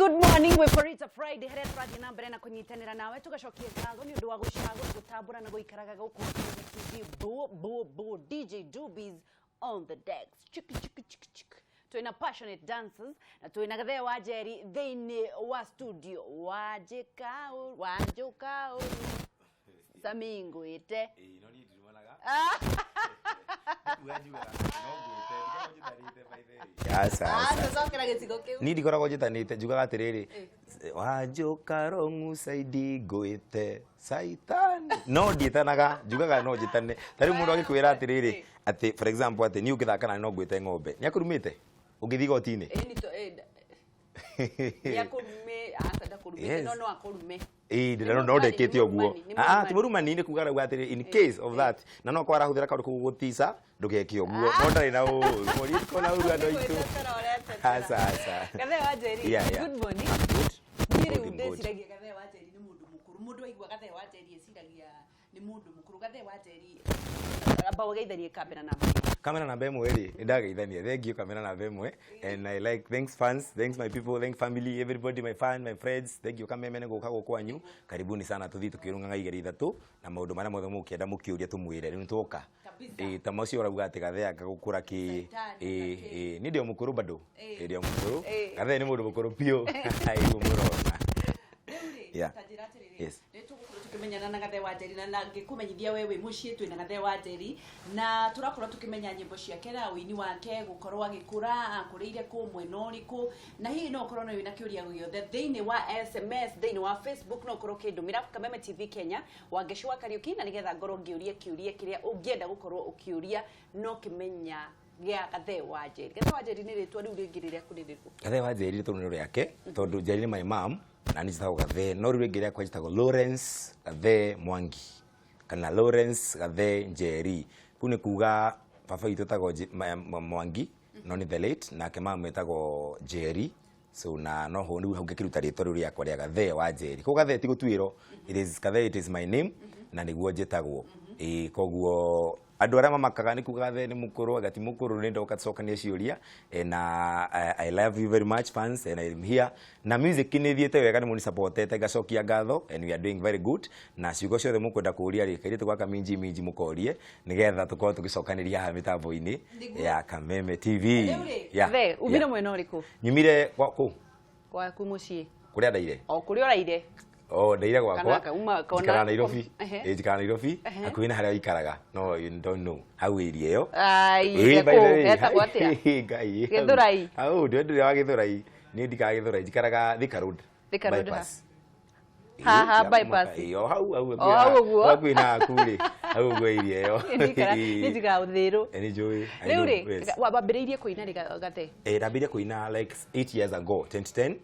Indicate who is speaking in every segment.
Speaker 1: Good morning with for it's a Friday haria tũrathiĩ na mbere na kũnyitanĩra nawe tũgacokia ngatho nĩ ũndũ wa gũcagũra gũtambũra na gũikaraga gũkũ TV. Bu bu bu, DJ Doobies on the decks. Chiki chiki chiki chiki. Twina passionate dancers na twina Gathee wa Njeri thĩinĩ wa studio. Wanjĩka wanjũka ũru Sami ngwĩte.
Speaker 2: Ĩĩ, no niĩ ndirumanaga.
Speaker 1: Ah.
Speaker 2: Nĩ kuga njugaga, no ngwĩte, ndikoragwo njĩtanĩte by the way. Aca,
Speaker 1: Ah,
Speaker 2: aca.
Speaker 1: tũcokera gĩcigo kĩu.
Speaker 2: Niĩ ndikoragwo njĩtanĩte, njugaga atĩrĩrĩ, wanjũka wrong side ngwĩte saitani. No ndiĩtanaga, njugaga no njĩtane. Ta rĩu mũndũ agĩkwĩra atĩrĩrĩ, atĩ for example atĩ niĩ ũngĩthaka nani no ngwĩte ng'ombe. Nĩ akũrumĩte? Ũngĩthiĩ igoti-inĩ?
Speaker 1: Ĩĩ, nĩakũrume, aca ndakũrumĩte, no no akũrume.
Speaker 2: Ĩĩ,
Speaker 1: Nĩ
Speaker 2: ndĩrona no
Speaker 1: mũrumani,
Speaker 2: ndekĩte
Speaker 1: nĩ
Speaker 2: ũguo.
Speaker 1: mũrumani, nĩ
Speaker 2: Ah, ah, ti
Speaker 1: mũrumani.
Speaker 2: mũrumani, nĩ kuga arauga atĩrĩ in case of that, na no korwo arahũthĩra kaũndũ kau gũgũtica ndũgeke ũguo, no ndarĩ na ũũru mũriĩ kona ũru andũ aitũ. Aca, aca.
Speaker 1: Gathee wa Njeri,
Speaker 2: Yeah.
Speaker 1: good morning.
Speaker 2: I'm good.
Speaker 1: Niĩ rĩu
Speaker 2: Good, I'm good.
Speaker 1: ndĩciragia Gathee wa Njeri nĩ mũndũ mũkũrũ. Mũndũ aigua Gathee wa Njeri eciragia nĩ mũndũ mũkũrũ. Gathee wa Njeri, amba ũgeithanie kamera namba ĩmwe.
Speaker 2: Kamera namba ĩmwe rĩ, nĩ ndageithania. Thank you, kamera namba ĩmwe, and I like, thanks fans, thanks my people, thank family, everybody, my fan, my friends. Thank you Kameme nĩ gũka gũkũ kwanyu. Karibuni sana. Tũthiĩ tũkĩrũng'ang'a igĩrĩ ithatũ na maũndũ marĩa mothe mũkĩenda mũkĩũria tũmwĩre rĩu nĩtwoka.
Speaker 1: Kabisa.
Speaker 2: Ĩĩ, ta macio ũrauga atĩ Gathee anga gũkũra kĩ.
Speaker 1: Saitani,
Speaker 2: Ĩĩ.
Speaker 1: anga kĩ.
Speaker 2: Ĩĩ, niĩ ndĩ o mũkũrũ bado. Ĩĩ, ndĩ o mũkũrũ. Gathee nĩ mũndũ mũkũrũ biũ iguo mũrona.
Speaker 1: Rĩu rĩ, ta njĩra atĩrĩrĩ, nĩ tũgũkorwo tũkĩmenyana na Gathee wa Njeri na ngĩkũmenyithia we wĩ mũciĩ twĩna Gathee wa Njeri na tũrakorwo tũkĩmenya nyĩmbo ciake na ũini wake, gũkorwo agĩkũra, akũrĩire kũ, mwena ũrĩkũ, na hihi no ũkorwo na wĩna kĩũria gĩothe thĩinĩ wa SMS, thĩinĩ wa Facebook no ũkorwo ũkĩndũmĩra Kameme TV Kenya, Wangeci wa Kariũki, na nĩgetha ngorwo ngĩũria kĩũria kĩrĩa ũngĩenda gũkorwo ũkĩũria no kĩmenya gĩa Gathee wa Njeri. Gathee wa Njeri nĩ rĩtwa rĩu rĩngĩ rĩrĩa kũrĩ rĩrĩkũ?
Speaker 2: Gathee wa Njeri rĩtwa nĩ rĩake tondũ Njeri nĩ my mom na niĩ njĩtagwo Gathee, no rĩu rĩngĩ rĩakwa njĩtagwo Lawrence Gathee Mwangi kana Lawrence Gathee Njeri. Kũu nĩ kuga baba witũ etagwo Mwangi no nĩ the late, nake mama etagwo Njeri, so na no ho rĩu hau ngĩkĩruta rĩtwa rĩu rĩakwa rĩa Gathee wa Njeri. Koguo Gathee ti gũtuĩrwo, it is Gathee, it is my name na nĩguo njĩtagwo. Ĩĩ, koguo andũ arĩa mamakaga nĩ kuga Gathee nĩ mũkũrũ, anga ti mũkũrũ, nĩ ndoka tũcokanie ciũria. Na I love you very much fans, and I'm here na music nĩ thiĩte wega, nĩ mũni supportete, ngacokia ngatho, and we are doing very good. Na ciugo ciothe mũkwenda kũũria rĩ, kairĩtu gaka minji minji, mũkorie nĩgetha tũkorwo tũgĩcokanĩria haha mĩtambo-inĩ ya Kameme TV.
Speaker 1: Rĩu rĩ, Gathee, umire mwena ũrĩkũ?
Speaker 2: Nyumire kwa kũ?
Speaker 1: Gwaku mũciĩ.
Speaker 2: Kũrĩa ndaire?
Speaker 1: O kũrĩa ũraire.
Speaker 2: Oh, ndaire gwakwa.
Speaker 1: Kana uma kona-
Speaker 2: Njikaraga Nairobi. Ĩĩ, njikaraga Nairobi hakuhĩ na harĩa ũikaraga, no you don't know hau area ĩyo.
Speaker 1: Ai,
Speaker 2: Ĩĩ, by the way,
Speaker 1: getagwo atĩa?
Speaker 2: Ngai.
Speaker 1: Gĩthũrai.
Speaker 2: Hau ndĩ wa Gĩthũrai, niĩ ndikaraga Gĩthũrai, njikaraga Thika Road.
Speaker 1: Thika Road ha?
Speaker 2: Bypass. Ĩĩ,
Speaker 1: Haha
Speaker 2: ya
Speaker 1: bypass.
Speaker 2: mũka, ĩĩ, o hau hau.
Speaker 1: O hau ũguo?
Speaker 2: Hakuhĩ na haku rĩ, hau ũguo area ĩyo.
Speaker 1: Niĩ njikaraga Ũthĩrũ.
Speaker 2: Ĩĩ, nĩ njũĩ. I
Speaker 1: Rĩu
Speaker 2: know,
Speaker 1: rĩ,
Speaker 2: yes.
Speaker 1: wambĩrĩirie kũina rĩ, Gathee?
Speaker 2: Eh, ndambĩrĩria kũina like 8 years ago, 2010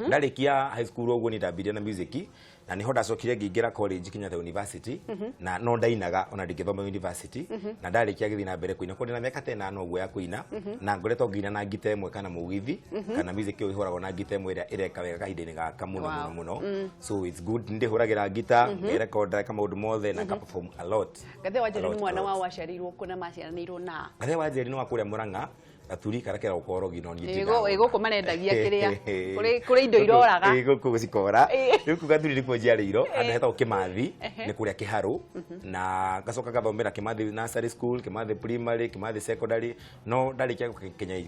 Speaker 2: ndarĩkia high school ũguo nĩ ndambirie na music, na nĩho ndacokire ngĩingĩra college, Kenyatta University, na no ndainaga ona ndingĩthoma university, na ndarĩkia gĩthiĩ na mbere kũina kũndĩ na mĩaka ta ĩnana ũguo ya kũina, na ngoretwo ngĩina na ngita ĩmwe kana mũgithi kana music ĩyo ĩhũragwo na ngita ĩmwe ĩrĩa ĩreka wega kahinda-inĩ gaka mũno. Mũno mũno, so it's good. Ndĩhũragĩra ngita, ngerekonda ka maũndũ mothe na nga perform a lot.
Speaker 1: Gathee wa Njeri
Speaker 2: A
Speaker 1: nĩ
Speaker 2: lot,
Speaker 1: mwana
Speaker 2: a
Speaker 1: wa
Speaker 2: lot.
Speaker 1: waciarĩirwo kũ na maciaranĩirwo na?
Speaker 2: Gathee wa Njeri nĩ wa kũrĩa Mũrang'a, Gaturi karĩa keragwo Korogi, no niĩ
Speaker 1: Ĩ,
Speaker 2: ndindarona.
Speaker 1: ĩ, gũkũ marendagia kĩrĩa. Kũrĩ indo iroraga.
Speaker 2: Ĩ, gũkũ cikora. Rĩu kũu Gaturi nĩkuo njiarĩirwo, handũ hetagwo Kĩmathi, nĩ kũrĩa Kĩharũ, na ngacoka ngathomera Kĩmathi Nursery School, Kĩmathi Primary, Kĩmathi Secondary, no ndarĩkia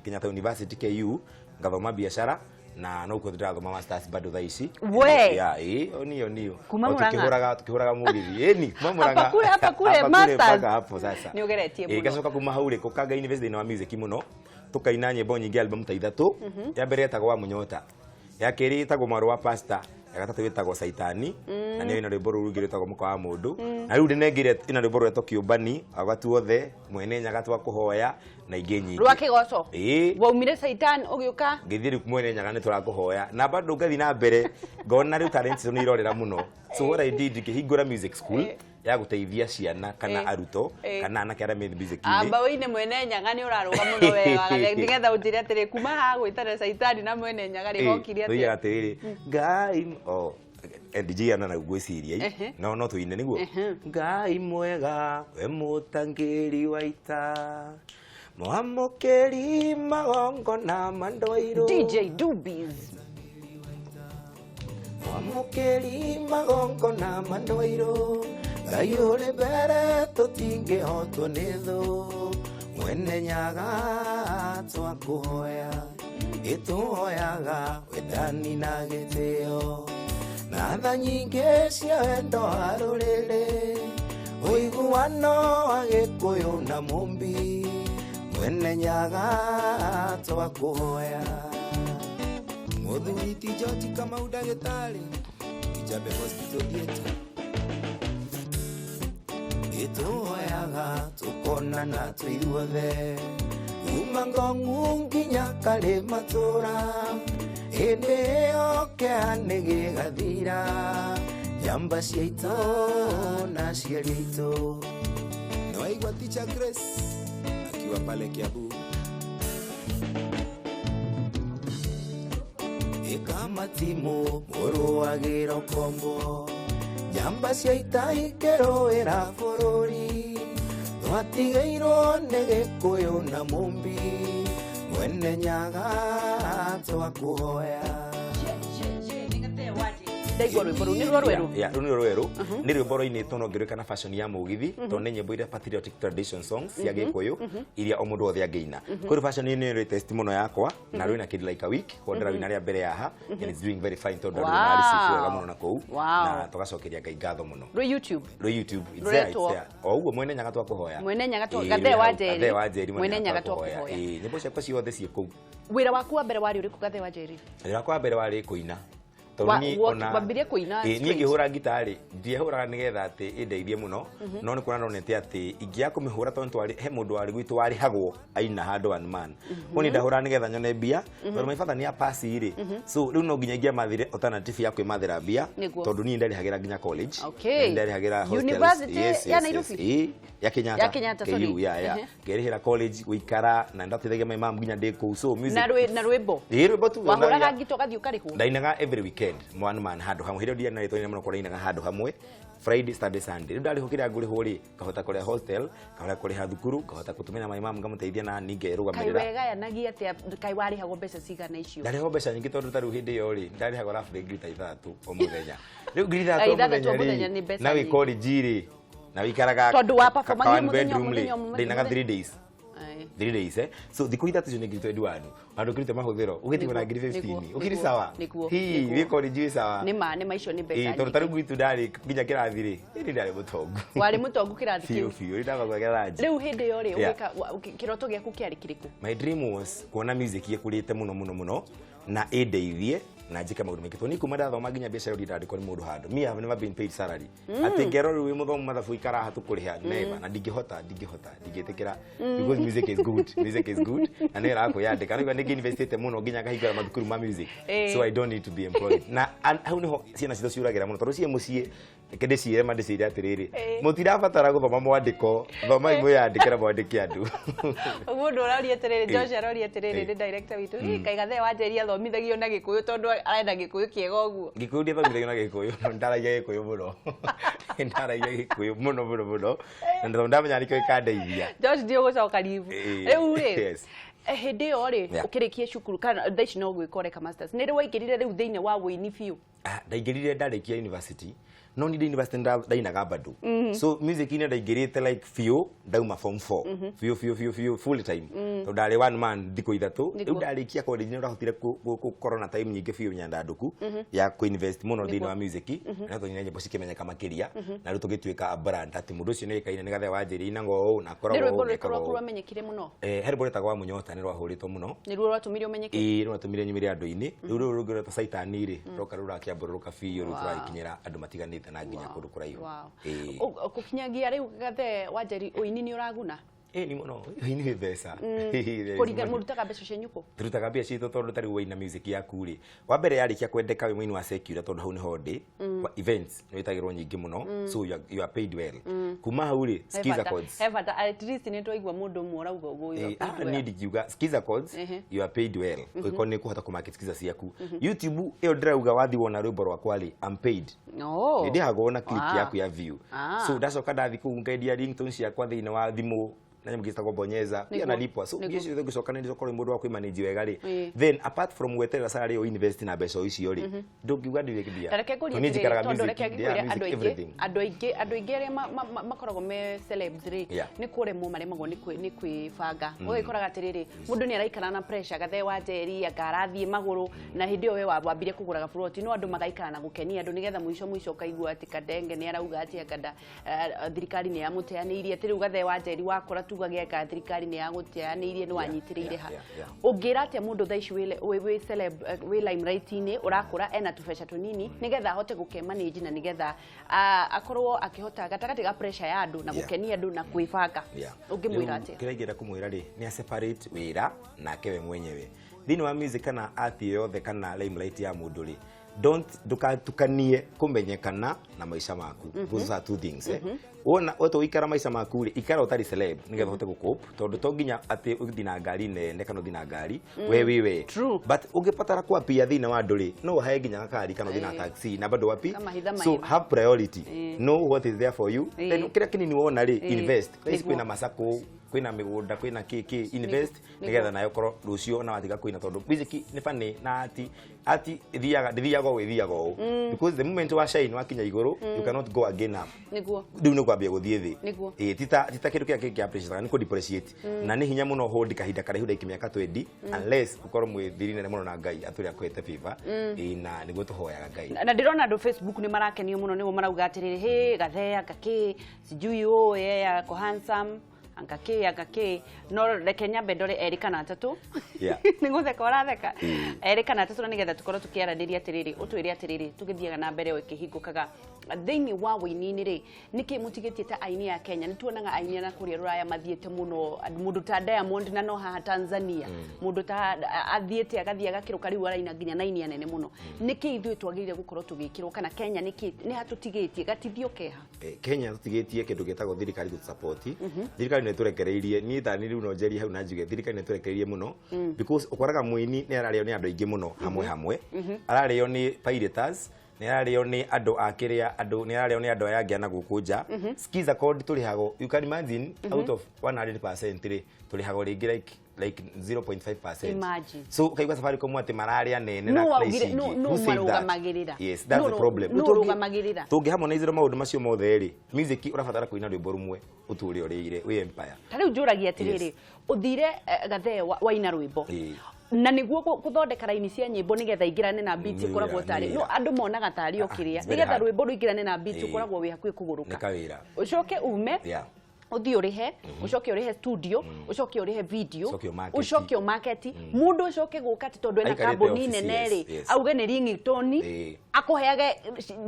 Speaker 2: Kenyatta University, KU, ngathoma biacara na no kuo ndĩrathoma masters bado thaa ici.
Speaker 1: We!
Speaker 2: Yeah, ĩ, o niyo niyo.
Speaker 1: Kuma
Speaker 2: O
Speaker 1: Murang'a?
Speaker 2: tukĩhũraga mũgithi, ĩni, kuma Murang'a.
Speaker 1: Hapa kule, hapa kule,
Speaker 2: Hapa kule
Speaker 1: masters.
Speaker 2: mpaka hapo sasa.
Speaker 1: Nĩ ũgeretie
Speaker 2: Ĩ,
Speaker 1: mũno.
Speaker 2: ngacoka kuma hau rĩ, kũkanga university thĩinĩ wa music mũno, tũkaina nyĩmbo nyingĩ, album ta ithatũ. Ya mbere yetagwo Wa Mũnyota, ya kerĩ ĩtagwo Mwarĩ wa Pastor, ya gatatũ ĩtagwo Saitani, na nĩyo ĩna rwĩmbo rũu rũngĩ rwĩtagwo Mũka wa Mũndũ, na rĩu ndĩnengire ĩna rwĩmbo rwetwo Kĩũmbani, Agatuothe, Mwene Nyaga Twakũhoya, na ingĩ nyingĩ.
Speaker 1: Rwa kĩgoco.
Speaker 2: Ĩĩ.
Speaker 1: Waumire Saitan ũgĩũka.
Speaker 2: Ngĩthiĩ rĩu Mwene Nyaga nĩ tũrakũhoya, na bado ngathiĩ na mbere ngona rĩu talent icio nĩ irorĩra mũno. So what I did, ngĩhingũra music school ya gũteithia ciana kana arutwo kana anake arĩa me music-inĩ.
Speaker 1: Amba ũine Mwene Nyaga, nĩ ũrarũga mũno wega, nĩgetha ũnjĩre atĩrĩ, kuma haha gwĩtana Caitani na Mwene Nyaga rĩ, hokire atĩa?
Speaker 2: Tũigaga atĩrĩrĩ, Ngai o DJ ana na ngwĩciria no no tũine nĩguo. Ngai mwega, we mũtangĩri wa ita, mwamũkĩri magongona mandwairũ.
Speaker 1: DJ Doobies.
Speaker 2: Mwamũkĩri magongona mandwairũ, Ngai ũrĩ mbere tũtingĩhotwo nĩ thũ. Mwene Nyaga twakũhoya, ĩtũhoyaga wendani na gĩtĩo, na tha nyingĩ cia wendo wa rũrĩrĩ, ũiguano wa Gĩkũyũ na Mũmbi. Mwene Nyaga twakũhoya. Mũthuri ti George Kamau ndagĩtarĩ, Kijabe Hospital Theatre. Ĩtũhoyaga tũkonana twĩ ithuothe, kuma Ngong'u nginya Karĩmatũra, hĩndĩ ĩyo kĩeha nĩ gĩgathira, njamba cia itũ na aciari aitũ. Nĩwaigua Teacher Grace akiwa pale Kiambu. Ĩkamatimu mũrũagĩra ũkombo, njamba cia ita ikĩrũĩra bũrũri, twatigĩirwo nĩ Gĩkũyũ na Mũmbi. Mwene Nyaga twakũhoya.
Speaker 1: Ndaigua rwĩmbo rũu nĩ ruo rwerũ.
Speaker 2: Yeah, rũu nĩ rwerũ. Nĩ rwĩmbo rũinĩtwo no ngĩrwĩka na fashion ya mũgithi, tondũ nĩ nyĩmbo iria patriotic tradition songs cia Gĩkũyũ iria o mũndũ wothe angĩina. Kwa fashion nĩ latest mũno yakwa, na rwĩna kĩndũ like a week kwa ndĩrawina rĩa mbere yaha, and it's doing very fine tondũ andũ nĩ receive wega mũno na kũu, na tũgacokeria Ngai ngatho mũno.
Speaker 1: Rwĩ YouTube.
Speaker 2: Rwĩ YouTube, it's there, it's there. O ũguo Mwene Nyaga twakũhoya.
Speaker 1: Mwene Nyaga Gathee wa Njeri.
Speaker 2: Gathee wa Njeri,
Speaker 1: Mwene Nyaga twakũhoya.
Speaker 2: Nyĩmbo ciakwa ciothe ciĩ kũu.
Speaker 1: Wĩra waku wa mbere warĩ ũrĩkũ, Gathee wa Njeri?
Speaker 2: Wĩra wakwa wa mbere warĩ kũina.
Speaker 1: Wambirie kũina
Speaker 2: niĩ ngĩhũra ngitarĩ, ndiehũraga nĩgetha atĩ ĩndeithie mũno, no nĩ kuona ndonete atĩ ingĩaga kũmĩhũra tondũ twarĩ he mũndũ warĩ gwitũ warĩhagwo aina handũ one man. Koguo niĩ ndahũraga nĩgetha nyone mbia, tondũ my father nĩ apasi rĩ. So rĩu no nginya ingĩamathire alternative ya kwĩmathĩra mbia, tondũ niĩ ndarĩhagĩra nginya college. Nĩ ndarĩhagĩra hostels.
Speaker 1: University ya Nairobi?
Speaker 2: Ya Kenyatta.
Speaker 1: Ya Kenyatta, sorry.
Speaker 2: KU, ya. Ngerĩhĩra college gũikara na ndateithagia my mom nginya ndĩ kũu. So music.
Speaker 1: Na rwĩmbo.
Speaker 2: Ĩĩ, rwĩmbo tu.
Speaker 1: Wahũraga ngita ũgathiĩ ũkarĩhwo?
Speaker 2: Ndainaga every weekend, one man handũ hamwe. Hĩndĩ ĩyo ndiarĩ na rĩtwa inene mũno, korwo ndainaga handũ hamwe Friday, Saturday, Sunday. Rĩu ndarĩhwo kĩrĩa ngũrĩhwo rĩ, ngahota kũrĩha hostel, ngahota kũrĩha thukuru, ngahota gũtũmĩra my mom, ngamũteithia na niĩ ngerũgamĩrĩra.
Speaker 1: Kaĩ wegayanagia atĩa? Kaĩ warĩhagwo mbeca cigana icio?
Speaker 2: Ndarĩhagwo mbeca nyingĩ tondũ ta rĩu hĩndĩ ĩyo rĩ, ndarĩhagwo roughly ngiri ta ithathatũ o mũthenya. Rĩu ngiri ithathatũ o mũthenya rĩ, na wĩ college rĩ, na wĩikaraga
Speaker 1: tondũ wa perform
Speaker 2: one bedroom rĩ, ndainaga 3 days. 3 days so thikũ ithatũ icio nĩ ngiri 21, handũ ũkĩrute mahũthĩro ũgĩtigwo na ngiri 15, ũkĩrĩ sawa. Hi, wĩ college wĩ sawa.
Speaker 1: Nĩ ma, nĩ ma, icio nĩ mbeca
Speaker 2: nyingĩ. Tondũ ta rĩu gwitũ ndarĩ nginya kĩrathi rĩ, ĩndĩ ndarĩ mũtongu.
Speaker 1: Warĩ mũtongu kĩrathi kĩu?
Speaker 2: Biũ biũ, rĩu ndamagwaga ranji.
Speaker 1: Rĩu hĩndĩ ĩyo rĩ, ũgĩka kĩroto gĩaku kĩarĩ kĩrĩkũ?
Speaker 2: My dream was kuona music ĩkũrĩte mũno mũno mũno na ĩndeithie na njĩke maũndũ maingĩ. Tondũ niĩ kuma ndathoma nginya biacara ũrĩa ndandĩkwo nĩ mũndũ handũ. Me, I have never been paid salary. Atĩ ngerwo rĩu wĩ mũthomu mathabu ikara haha tũkũrĩha, never. Na ndingĩhota, ndingĩhota, ndingĩtĩkĩra. Because music is good, music is good. Na nĩ wĩra wa kwĩyandĩka. Nĩguo nĩ ngĩinvestĩte mũno nginya ngahingũra mathukuru ma music. So I don't need to be employed. Na hau nĩho ciana citũ ciũragĩra mũno. Tondũ ciĩ mũciĩ, reke ndĩciĩre ma ndĩciĩre atĩrĩrĩ, mũtirabatara gũthoma mwandĩko, thomai mwĩyandĩke na mwandĩke andũ.
Speaker 1: Mũndũ ũroria atĩrĩrĩ, Josh aroria atĩrĩrĩ, nĩ director witũ. Hihi kaĩ Gathee wa Njeri athomithagio na Gĩkũyũ tondũ arenda Gĩkũyũ kĩega ũguo?
Speaker 2: Gĩkũyũ ndiathomithagio na Gĩkũyũ, no ndaragia Gĩkũyũ mũno. Ndaragia Gĩkũyũ mũno mũno mũno. Na tondũ ndamenya nĩkĩo gĩkandeithia.
Speaker 1: Josh, ndiũgũcoka leave. Rĩu rĩ, hĩndĩ ĩyo rĩ, ũkĩrĩkia cukuru kana thaa ici no gwĩka ũreka masters, nĩ rĩ waingĩrire rĩu thĩinĩ wa wũini biũ?
Speaker 2: Ndaingĩrire ndarĩkia university. No ni university ndainaga bado. So music ine ndaingĩrĩte like biũ ndauma form 4. Biũ biũ biũ biũ full time. Tondũ ndarĩ one man thikũ ithatũ. Rĩu ndarĩkia college nĩ ndahotire gũkorwo na time nyingĩ biũ nyandanduku ya kũ-invest mũno thĩinĩ wa music. Na tondũ nyĩmbo cikĩmenyeka makĩria na rĩu tũgĩtuĩka a brand atĩ mũndũ ũcio nĩ oĩkaine nĩ Gathee wa Njeri inaga ũũ na akoragwo
Speaker 1: Nĩ rwĩmbo
Speaker 2: ũũ,
Speaker 1: rũrĩkũ
Speaker 2: ekaga
Speaker 1: rwaku
Speaker 2: ũũ.
Speaker 1: rwamenyekire mũno?
Speaker 2: He rwĩmbo rwĩtagwo wa Mũnyota nĩ rwahũrĩtwo mũno.
Speaker 1: Nĩruo rwatũmire ũmenyeke?
Speaker 2: Ĩĩ, rwatũmire nyumĩre andũ-inĩ. Rĩu rũrũ rũngĩ rwetwo Caitani rĩ, rwoka rũu rũrakĩambũrũrũka biũ, rĩu tũragĩkinyĩra andũ matiganĩte na nginya kũndũ kũraihu.
Speaker 1: Gũkinyagia rĩu Gathee wa Njeri ũini nĩ ũraguna?
Speaker 2: Ĩĩ, nĩ mũno. Ũini wĩ mbeca.
Speaker 1: Mũrutaga mbeca cianyu kũ?
Speaker 2: Tũrutaga mbia citũ tondũ ta rĩu waina music yaku rĩ, wa mbere yarĩkia kwendeka wĩ mũini wa secular tondũ hau nĩho ndĩ. Wa events nĩ wĩtagĩrwo nyingĩ mũno, so you are paid well. Kuma hau rĩ, Skiza Chords.
Speaker 1: He bata, at least nĩ twaigua mũndũ ũmwe ũrauga ũguo, you are paid well.
Speaker 2: Niĩ ndingiuga Skiza Chords, you are paid well. Ũngĩkorwo nĩ ũkũhota kũ-market Skiza ciaku. YouTube ĩyo ndĩrauga wathiĩ wona rwĩmbo rwakwa rĩ, I'm paid. Nĩ ndĩhagwo na click yaku ya view. So ndacoka ndathiĩ kũu ngendia ringtone ciakwa thĩinĩ wa thimũ. Na nyamũ ingĩ bonyeza pia analipwa. So mbia ciothe ũngĩcokanĩrĩria ũkorwo wĩ mũndũ wa kwĩmanage wega rĩ, then apart from gweterera salary ĩyo, invest na mbeca o icio rĩ, ndũngiuga ndirĩ mbia.
Speaker 1: Ta reke ngũrie
Speaker 2: Tondũ niĩ
Speaker 1: atĩrĩrĩ,
Speaker 2: njikaraga
Speaker 1: tondũ
Speaker 2: music,
Speaker 1: reke
Speaker 2: ndĩaga
Speaker 1: ngĩkwĩre
Speaker 2: music,
Speaker 1: andũ aingĩ
Speaker 2: everything.
Speaker 1: Andũ aingĩ arĩa makoragwo me celebs rĩ, nĩ kũremwo maremagwo nĩ kwĩbanga. Ũgagĩkoraga atĩrĩrĩ, mũndũ nĩ araikara na pressure, Gathee wa Njeri anga arathiĩ magũrũ, na hĩndĩ ĩyo we wambire kũgũra gaburoti, no andũ magaikara na gũkenia andũ, nĩgetha mũico mũico ũkaigua atĩ Kadenge nĩ arauga atĩ anga thirikari nĩ yamũteanĩirie, atĩ rĩu Gathee wa Njeri wakora tugage anga thirikari nĩ yagũteanĩirie, nĩ wanyitĩrĩire ha. Ũngĩra atĩa mũndũ thaa ici wĩ celeb, wĩ limelight-inĩ, ũrakũra, ena tũbeca tũnini, nĩgetha ahote gũkemanage na nĩgetha akorwo akĩhota gatagatĩ ga pressure ya andũ na gũkenia andũ na kwĩbanga? Ũngĩmwĩra
Speaker 2: Rĩu
Speaker 1: atĩa?
Speaker 2: Kĩrĩa ingĩenda kũmwĩra rĩ, nĩ a separate wĩra nake we mwenyewe thĩinĩ wa music kana art yothe kana limelight ya mũndũ rĩ. Don't, ndũgatukanie kũmenyekana na maica maku. Those are two things, eh. Wona wetwo gũikara maica maku rĩ, ikara ũtarĩ celeb nĩgetha ũhote gũcope, tondũ to nginya atĩ ũthiĩ na ngari nene kana ũthiĩ na ngari we wĩ we. But ũngĩbatara kwapia thĩinĩ wa andũ rĩ, no ũhae nginya gakari kana ũthiĩ na taxi na bado wapi.
Speaker 1: Kamahitha
Speaker 2: So
Speaker 1: maema.
Speaker 2: have priority, know what is there for you, then kĩrĩa kĩnini wona rĩ, invest. Thaa ici kwĩna macako, kwĩna mĩgũnda, kwĩna kĩ, invest nĩgetha nayo korwo rũciũ ona watiga kũina, tondũ music nĩ funny na ati ĩthiaga, ndĩthiaga ũũ, ĩthiaga ũũ, because the moment wa shine, wakinya igũrũ, you cannot go again up. Rĩu nĩ kwambia gũthiĩ thĩ. Ĩĩ, tita kĩndũ kĩrĩa kĩngĩ appreciate nĩ kũ depreciate, na nĩ hinya mũno hold kahinda karaihu like mĩaka 20, unless ũkorwo mwĩ thiri nene mũno na Ngai atũrĩa akwĩte favor. Ĩĩ, na nĩguo tũhoyaga Ngai.
Speaker 1: Na ndĩrona andũ Facebook nĩ marakenio mũno, nĩguo marauga atĩrĩrĩ, hĩ Gathee anga kĩ sijui ũũ, yeye ako handsome anga kĩ anga kĩ. No reke nyambe ndore erĩ kana atatũ. Nĩ gũtheka ũratheka. Erĩ kana atatũ, na nĩgetha tũkorwo tũkĩaranĩria atĩrĩrĩ, ũtwĩre atĩrĩrĩ, tũgĩthiaga na mbere o ĩkĩhingũkaga thĩinĩ wa wĩini-inĩ rĩ, nĩkĩ mũtigĩtie ta aini a Kenya? Nĩ tuonaga aini na kũrĩa rũraya mathiĩte mũno, mũndũ ta Diamond, na no haha Tanzania mũndũ ta athiĩte agathiĩ agakĩrũka, rĩu araina nginya na aini anene mũno. Nĩkĩ ithuĩ twagĩrĩire gũkorwo tũgĩkĩrwo, kana Kenya nĩkĩ nĩ hatũtigĩtie gatithio keha?
Speaker 2: Kenya tũtigĩtie kĩndũ gĩtagwo thirikari gũtũsupport. Thirikari nĩ tũrekereirie. Niĩ tani rĩu no njerie hau na njuge thirikari nĩ tũrekereirie mũno, because ũkoraga mũini nĩ ararĩo nĩ andũ aingĩ mũno hamwe hamwe. Ararĩo nĩ pirators, nĩ ararĩo nĩ andũ a kĩrĩa andũ, nĩ ararĩo nĩ andũ aya angĩ ana gũkũ nja. Skiza code tũrĩhagwo, you can imagine, out of 100% rĩ, tũrĩhagwo rĩngĩ like 0.5%.
Speaker 1: Imagine.
Speaker 2: So ukaigua Safaricom atĩ mararĩa nene
Speaker 1: Nũ
Speaker 2: na
Speaker 1: waugire-
Speaker 2: ici ingĩ.
Speaker 1: Nũ
Speaker 2: Who said that?
Speaker 1: marũgamagĩrĩra?
Speaker 2: Yes, that's
Speaker 1: Nũ
Speaker 2: the problem.
Speaker 1: Nũ ũrũgamagĩrĩra?
Speaker 2: Tũngĩ harmonize maũndũ macio mothe rĩ, music ũrabatara kũina rwĩmbo rũmwe ũtũre ũrĩire wĩ empire.
Speaker 1: Ta rĩu njũragia atĩrĩrĩ, ũthire Gathee waina rwĩmbo, na nĩguo gũthondeka raini cia nyĩmbo nĩgetha ingĩrane na beat,
Speaker 2: Nĩ
Speaker 1: ũkoragwo
Speaker 2: wĩra,
Speaker 1: tarĩ
Speaker 2: nĩ
Speaker 1: no
Speaker 2: wĩra.
Speaker 1: andũ monaga tarĩ o
Speaker 2: Ah,
Speaker 1: kĩrĩa
Speaker 2: it's very
Speaker 1: nĩgetha
Speaker 2: hard.
Speaker 1: rwĩmbo rũingĩrane na beat, ũkoragwo wĩ hakuhĩ kũgũrũka.
Speaker 2: Nĩ kawĩra.
Speaker 1: Ũcoke ume, ũthiĩ ũrĩhe, ũcoke ũrĩhe studio, ũcoke ũrĩhe video,
Speaker 2: Ũcoke ũmarket.
Speaker 1: Ũcoke ũmarket, mũndũ ũcoke gũka atĩ tondũ ena
Speaker 2: Aikarĩte
Speaker 1: kambuni
Speaker 2: office,
Speaker 1: nene rĩ, auge nĩ ringtone, akũheage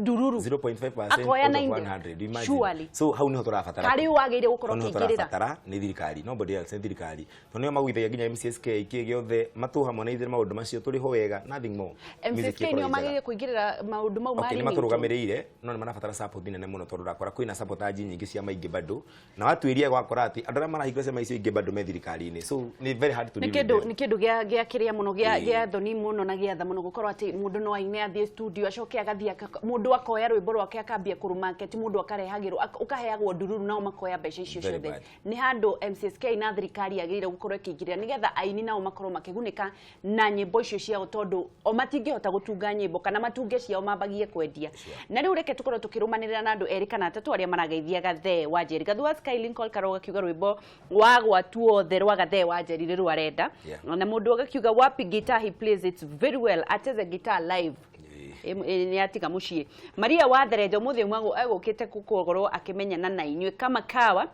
Speaker 1: ndururu.
Speaker 2: 0.5%
Speaker 1: Akoya
Speaker 2: out of
Speaker 1: 90.
Speaker 2: 100, imagine.
Speaker 1: Surely.
Speaker 2: So hau niho tũrabatara.
Speaker 1: Harĩ wagĩrĩire gũkorwo
Speaker 2: Hau niho
Speaker 1: ũkĩingĩrĩra.
Speaker 2: tũrabatara nĩ thirikari, nobody else, nĩ thirikari, tondũ nĩo magũithagia nginya MCSK kĩ gĩothe matũ harmonize maũndũ macio tũrĩho wega, nothing more. Music
Speaker 1: MCSK
Speaker 2: ĩkorwo
Speaker 1: nĩo
Speaker 2: ĩ njega.
Speaker 1: magĩrĩire kũingĩrĩra maũndũ mau ma
Speaker 2: Okay, nĩ
Speaker 1: ringtone.
Speaker 2: matũrũgamĩrĩire, no nĩ marabatara support nene mũno, tondũ ũrakora kwĩna sabotage nyingĩ cia maingĩ bado, na watuĩria gwakora atĩ andũ arĩa marahingũra ciama icio ingĩ bado me thirikari-inĩ, so nĩ very hard to
Speaker 1: nĩ
Speaker 2: deal with
Speaker 1: kĩndũ
Speaker 2: them.
Speaker 1: Nĩ kĩndũ gĩa kĩrĩa mũno gĩa gĩa thoni mũno na gĩa tha mũno gũkorwo atĩ mũndũ no aine, athiĩ studio, acoke agathiĩ mũndũ akoya rwĩmbo rwake akambia kũrũmarket, mũndũ akarehagĩrwo ũkaheagwo ndururu, nao makoya mbeca icio
Speaker 2: Very
Speaker 1: ciothe.
Speaker 2: bad.
Speaker 1: Nĩ handũ MCSK na thirikari yagĩrĩire gũkorwo ĩkĩingĩrĩra nĩgetha aini nao makorwo makĩgunĩka na nyĩmbo icio ciao, tondũ o matingĩhota gũtunga nyĩmbo kana matunge ciao mambagie kwendia. Na rĩu reke tũkorwo tũkĩrũmanĩrĩra na andũ erĩ kana atatũ arĩa marageithia Gathee wa Njeri. Gathu wa Sky Lincoln Karoga kiuga rwĩmbo wa gwatuothe rwa Gathee wa Njeri rĩrũ arenda. Na mũndũ agakiuga, "Wapi guitar? He plays it very well, acheze guitar live." Nĩ atiga mũciĩ. Maria wa Thereja ũmũthĩ egũkĩte gũkorwo akĩmenyana na inyuĩ kama kawa.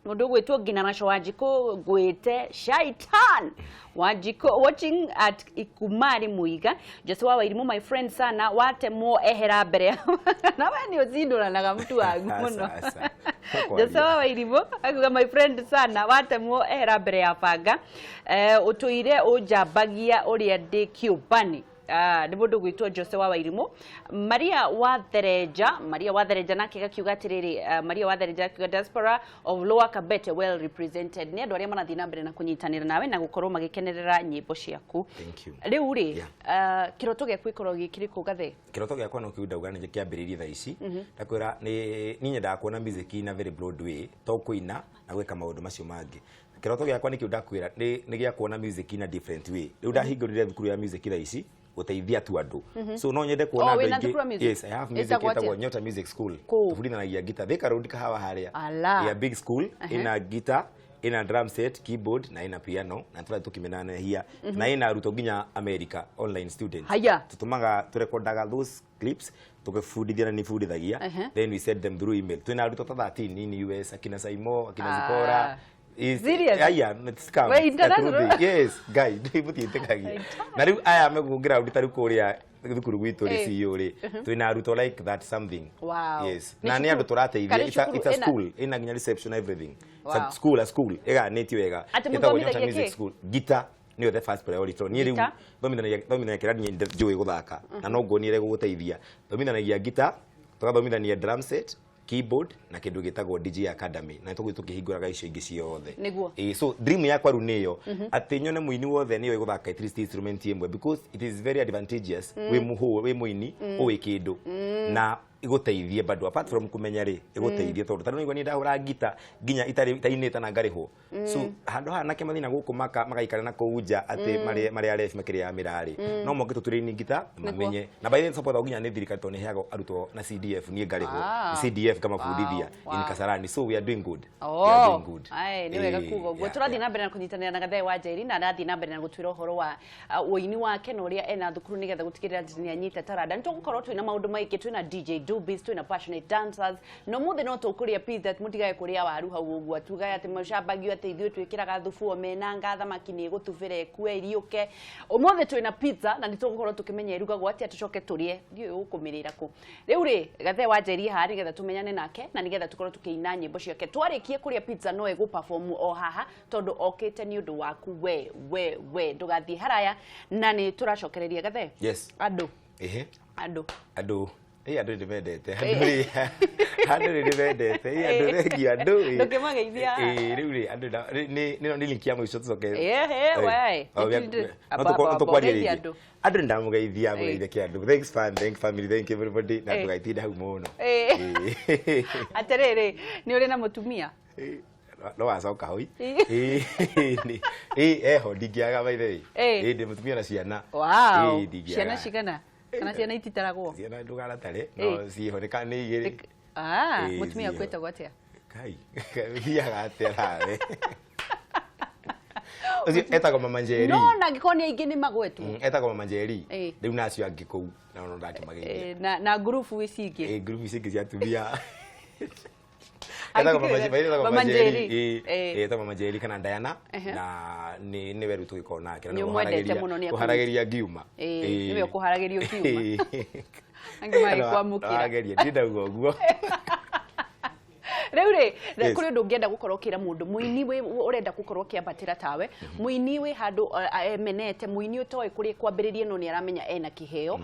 Speaker 1: Mũndũ ũgwĩtwo Ngina Raco Wanjikũ, ngwĩte Shaitan Wanjikũ, watching at Ikumari Muiga. Jose wa Wairimu, my friend sana, watemwo ehera mbere na we nĩ ũcindũranaga mtu wangu mũno.
Speaker 2: Aca, aca.
Speaker 1: Jose wa Wairimu akuga, "My friend sana, watemwo ehera mbere ya banga." Ũtũire ũnjambagia ũrĩa ndĩ kĩũmbani. Nĩ mũndũ gwĩtwo Jose wa Wairimũ. Maria wa Thereja, Maria wa Thereja nake gakiuga atĩrĩrĩ, Maria wa Thereja akiuga diaspora of Lower Kabete well represented. Nĩ andũ arĩa marathiĩ na mbere na kũnyitanĩra nawe na gũkorwo magĩkenerera nyĩmbo ciaku.
Speaker 2: Thank you.
Speaker 1: Rĩu rĩ, kĩroto gĩaku gĩkoragwo gĩ kĩrĩkũ, Gathe?
Speaker 2: Kĩroto gĩakwa no kĩu ndauga nĩ kĩambĩrĩirie thaa ici. Ndakwĩra nĩ niĩ nyendaga kuona music in a very broad way, to kũina na gwĩka maũndũ macio mangĩ. Kĩroto gĩakwa nĩkĩo ndakwĩra nĩ gĩa kuona music in a different way. Rĩu ndahingũrire thukuru ya music thaa ici gũteithia tu andũ, so no nyende kuona
Speaker 1: Oh,
Speaker 2: andũ
Speaker 1: wĩna
Speaker 2: aingĩ.
Speaker 1: thukuru ya music?
Speaker 2: Yes, I have music.
Speaker 1: Ĩtagwo
Speaker 2: Ĩtagwo
Speaker 1: atĩa?
Speaker 2: Nyota Music School.
Speaker 1: Kũ?
Speaker 2: Tũbundithanagia guitar Thika Road, Kahawa harĩa.
Speaker 1: Ala.
Speaker 2: Yeah, big school, ina guitar, ina drum set, keyboard na ina piano, na tũrathiĩ tũkĩmenanehia na ina arutwo nginya America, online students.
Speaker 1: Haya.
Speaker 2: Tutumaga, turekodaga those clips tukibundithia na nibundithagia. Then we send them through email. Twina arutwo ta 13 in US, akina Saimo, akina Zipora.
Speaker 1: Serious?
Speaker 2: Aya, it's scam.
Speaker 1: We international?
Speaker 2: Truth. Yes, guy, mutiĩtĩkagia. Na rĩu aya megũkũ ground ta rĩu kũrĩa thukuru gwitũ rĩ, CEO rĩ, twĩna arutwo like that something. Yes.
Speaker 1: Nĩ
Speaker 2: Na nĩ andũ
Speaker 1: cukuru-
Speaker 2: tũrateithia.
Speaker 1: Kana
Speaker 2: It's a,
Speaker 1: cukuru
Speaker 2: it's a school. Ĩna nginya reception, everything. It's a school, a school. Ĩganĩtio wega.
Speaker 1: Atĩ
Speaker 2: Ĩtagwo Nyota
Speaker 1: mũthomithagia
Speaker 2: Music
Speaker 1: kĩ?
Speaker 2: School. Guitar nĩyo the first priority. Tondũ niĩ rĩu
Speaker 1: Guitar?
Speaker 2: thomithanagia kĩrĩa niĩ njũĩ gũthaka na no nguonire gũgũteithia. Thomithanagia guitar, tũgathomithania drum set, keyboard na kĩndũ gĩtagwo DJ Academy, na tũgũthiĩ tũkĩhingũraga icio ingĩ ciothe. Ĩĩ, so dream yakwa rĩu nĩyo atĩ nyone mũini wothe nĩyo ĩgũthaka at least instrument ĩmwe, because it is very advantageous wĩ mũhũ wĩ mũini ũĩ kĩndũ na igũteithie bado, apart from kũmenya rĩ, ĩgũteithie tondũ tarĩu nĩigua niĩ ndahũra ngita nginya itarĩ itainĩte na ngarĩhwo. So handũ haha nake mathina gũkũ magaikara na kũu nja atĩ marĩ arebi makĩrĩa mĩrarĩ, no moke tũtũrĩini ngita na mamenye. Na by the way, support nginya nĩ thirikari tondũ nĩ heagwo arutwo na CDF, niĩ ngarĩhwo CDF ngamabundithia in Kasarani. So we are doing good, we are doing good.
Speaker 1: Ai, nĩ wega kuga ũguo. Tũrathiĩ na mbere na kũnyitanĩra na Gathe wa Njeri, na arathiĩ na mbere na gũtwĩra ũhoro wa ũini wake na ũrĩa ena thukuru nĩgetha gũtigĩrĩra atĩ nĩ anyita taranda. Nĩ tũgũkorwo twĩna maũndũ maingĩ, twĩna DJ Dubis, twĩna passionate dancers, na ũmũthĩ no tũkũrĩa pizza. Mũtigae kũrĩa waru hau ũguo, tugae atĩ mũcambagio atĩ ithuĩ twĩkĩraga thubu omena thamaki nĩ ĩgũtubĩra ĩkue iriũke. Ũmũthĩ twĩna pizza na nĩ tũgũkorwo tũkĩmenya ĩrugagwo atĩa, tũcoke tũrĩe. Ndiũĩ ũkũmĩrĩra kũ. Rĩu rĩ, Gathe wa Njeri haha nĩgetha tũmenyane nake na nĩgetha tũkorwo tũkĩina nyĩmbo ciake. Twarĩkie kũrĩa pizza, no egũ perform o haha tondũ okĩte nĩ ũndũ waku we. Ndũgathiĩ haraya na nĩ tũracokereria, Gathe.
Speaker 2: Yes.
Speaker 1: Andũ.
Speaker 2: Ehe.
Speaker 1: Andũ.
Speaker 2: Andũ, ĩ, andũ nĩ mendete andũ rĩ, andũ nĩ mendete, ĩ, andũ thengiũ andũ ĩ.
Speaker 1: Ndũkĩmageithia.
Speaker 2: Ĩ, rĩu rĩ, andũ nĩ link ya mũico tũcoke.
Speaker 1: Ehe, we.
Speaker 2: Oh,
Speaker 1: Amba,
Speaker 2: no
Speaker 1: amba,
Speaker 2: tũkwaria
Speaker 1: geithia
Speaker 2: rĩngĩ.
Speaker 1: andũ.
Speaker 2: Andũ nĩ ndamũgeithia, mũgeithia kĩ andũ. Thanks fan, thank family, thank everybody, na ndũgaitinda hau mũno. Ĩ.
Speaker 1: Atĩrĩrĩ, nĩ ũrĩ na mũtumia?
Speaker 2: Ĩ, no wacoka hoi. Ĩ, ĩ, eho ndingĩaga, by the way. Ĩ, ndĩ mũtumia na ciana. Ĩ, ndingĩaga.
Speaker 1: Ciana cigana? Kana ciana ititaragwo?
Speaker 2: Ciana ndũganatare, no ciĩho nĩ igĩrĩ.
Speaker 1: Ah,
Speaker 2: Ĩ,
Speaker 1: mũtumia
Speaker 2: ciĩho.
Speaker 1: waku etagwo atĩa?
Speaker 2: Kai, thiaga atĩa nawe? Ũcio etagwo Mama Njeri.
Speaker 1: No na angĩkorwo nĩ aingĩ nĩ magwetwo.
Speaker 2: Etagwo Mama Njeri. Rĩu nacio angĩ kũu nao no ndakĩmageithia.
Speaker 1: Na ngurubu ici ingĩ.
Speaker 2: Ĩ, ngurubu ici ingĩ cia atumia. Etagwo Mama Njeri, etagwo
Speaker 1: Mama
Speaker 2: Mama Njeri.
Speaker 1: Njeri.
Speaker 2: Ĩ, etagwo Mama Njeri kana Diana, na nĩ nĩwe rĩu tũgĩkorwo nake na
Speaker 1: Nĩ
Speaker 2: nĩwe
Speaker 1: ũmwendete mũno, nĩ
Speaker 2: ũharagĩria ngiuma.
Speaker 1: Ĩ, nĩwe ũkũharagĩria ũkiuma. Angĩ magĩkwamũkĩra.
Speaker 2: Ageria ndindauga ũguo.
Speaker 1: Rĩu rĩ,
Speaker 2: Yes.
Speaker 1: kũrĩ ũndũ ũngĩenda gũkorwo ũkĩra mũndũ mũini ũrenda gũkorwo ũkĩambatĩra tawe, mũini wĩ handũ emenete, mũini ũtoĩ kũrĩa kwambĩrĩria no nĩ aramenya ena kĩheo?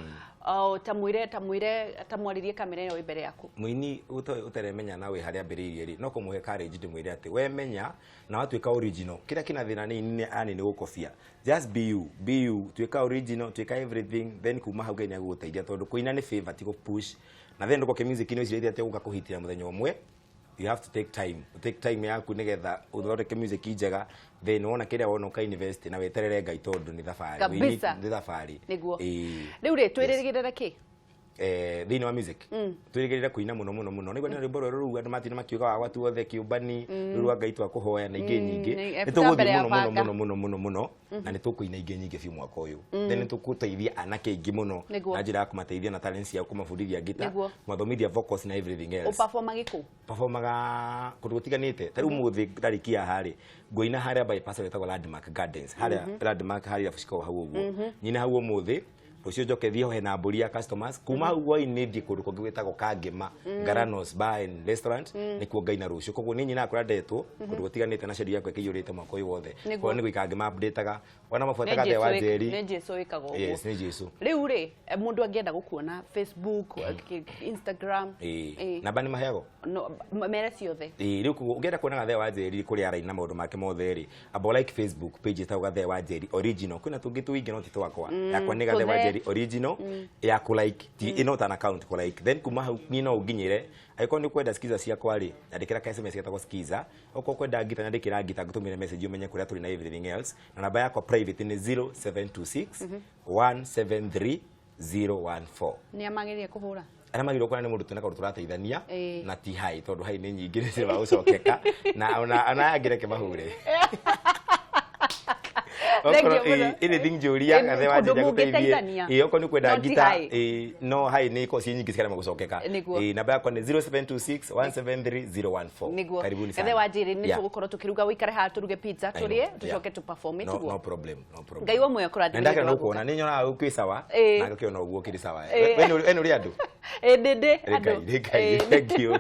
Speaker 1: Oh, ta mwĩre, ta mwĩre, ta mwarĩrie kamera ĩyo ĩ mbere yaku.
Speaker 2: Mũini ũtaremenya na wĩ harĩa ambĩrĩirie rĩ, no kũmũhe courage, ndĩmwĩre atĩ wemenya na watuĩka original, kĩrĩa kĩna thĩna nĩ ani nĩ gũkobia. Just be you, be you, tuĩka original, tuĩka everything, then kuma hau Ngai nĩ agũgũteithia tondũ kũina nĩ favor, ti gũ-push. Na then ndũkoke music inĩ ũcirĩtie atĩ ũgũka kũhitĩra mũthenya ũmwe. You have to take time, take time yaku nĩgetha ũthondeke music njega, then wona kĩrĩa wona ũka invest na weterere Ngai tondũ nĩ thabarĩ.
Speaker 1: Kabisa.
Speaker 2: Nĩ thabarĩ.
Speaker 1: Nĩguo.
Speaker 2: Ĩĩ.
Speaker 1: Rĩu rĩ, twĩrĩgĩrĩre kĩ?
Speaker 2: Thĩinĩ wa music twĩrĩgĩrĩre kũina mũno mũno mũno. Nĩguo nĩ rwĩmbo rwerũ rũu andũ matinda makiuga wa gwatu othe kĩũmbani rũu rwa Ngai twakũhoya na ingĩ nyingĩ.
Speaker 1: Nĩ
Speaker 2: nĩ tũgũthiĩ
Speaker 1: mbere ya
Speaker 2: mũno mũno
Speaker 1: banga.
Speaker 2: Mũno mũno mũno mũno, na nĩ tũkũina ingĩ nyingĩ biũ mwaka ũyũ. Then nĩ tũgũteithia anake aingĩ mũno na njĩra ya kũmateithia na talents ciao, kũmabundithia ngita, kũmathomithia vocals na everything else.
Speaker 1: Ũperforma gĩkũ?
Speaker 2: Performaga kũndũ gũtiganĩte. Ta rĩu mũthĩ ndarĩkia harĩ ngũina harĩa bypass ĩtagwo Landmark Gardens, harĩa Landmark, harĩa irabu cikoragwo hau ũguo. Nyina hau ũmũthĩ, Rũciũ njoke thiĩ hena mbũri ya customers. Kuma hau hwainĩ thiĩ kũndũ kũngĩ gwĩtagwo Kangema Ngaranos Bar and Restaurant, nĩkuo ngaina rũciũ. Koguo niĩ nyinaga kũrĩa ndetwo kũndũ gũtiganĩte na schedule yakwa ĩkĩiyũrĩte mwaka ũyũ wothe. Koguo nĩ gũikara ngĩma update-aga ona mabuata Gathe wa Njeri.
Speaker 1: Nĩ Jesu wĩkaga ũguo.
Speaker 2: Yes, nĩ Jesu.
Speaker 1: Rĩu rĩ, mũndũ angĩenda gũkuona Facebook, Instagram?
Speaker 2: Ĩĩ. Namba nĩ maheagwo.
Speaker 1: No, mere ciothe.
Speaker 2: Ĩĩ, rĩu koguo ũngĩenda kuona Gathe wa Njeri kũrĩa araina maũndũ make mothe rĩ, amba like Facebook page ĩtagwo Gathe wa Njeri original. Kwĩna tũngĩ tũingĩ no ti twakwa. Yakwa nĩ Gathe wa
Speaker 1: Tũthe.
Speaker 2: Njeri original ya kũ like ti ĩno ta an account kũ like, then kuma hau niĩ no ũnginyĩre. Angĩkorwo nĩ ũkwenda skiza ciakwa rĩ, nyandĩkĩra ka SMS getagwo skiza. Okorwo ũkwenda ngita, nyandĩkĩra ngita ngũtũmĩre message ũmenye kũrĩa tũrĩ na everything else. Na namba yakwa private nĩ 0726 173 014.
Speaker 1: Nĩ amagĩrĩire kũhũra?
Speaker 2: Arĩa magĩrĩirwo kuona nĩ mũndũ twĩna kaũndũ tũrateithania na ti hai, tondũ hai nĩ nyingĩ nĩ cirema gũcokeka na ona aya angĩ reke mahure.
Speaker 1: Thank you
Speaker 2: Okorwo,
Speaker 1: mũno.
Speaker 2: Anything njũria, Gathe wa
Speaker 1: kũndũ
Speaker 2: Njeri agũteithie.
Speaker 1: mũngĩteithania.
Speaker 2: Okorwo nĩ kwenda
Speaker 1: No ti
Speaker 2: ngita
Speaker 1: hai.
Speaker 2: No hai nĩ ikoragwo ciĩ nyingĩ cikarema gũcokeka. Namba yakwa nĩ 0726 173 014.
Speaker 1: Niguo.
Speaker 2: Karibuni sana.
Speaker 1: Gathe wa Njeri, nĩ tũgũkorwo tũkĩruga, ũikare haha tũruge pizza
Speaker 2: I know.
Speaker 1: tũrĩe, tũcoke tũ perform.
Speaker 2: No,
Speaker 1: Tiguo?
Speaker 2: no problem, no problem.
Speaker 1: Ngai wa muoyo kũrathime
Speaker 2: Na ndakena
Speaker 1: nĩ ũndũ wa
Speaker 2: nĩ kuona nĩ nyonaga kwĩ sawa na ngakĩona ũguo kĩrĩ sawa. We nĩ ũrĩ andũ.
Speaker 1: Ĩĩ, ndĩ andũ.
Speaker 2: Nĩ Ngai, nĩ Ngai. Thank you.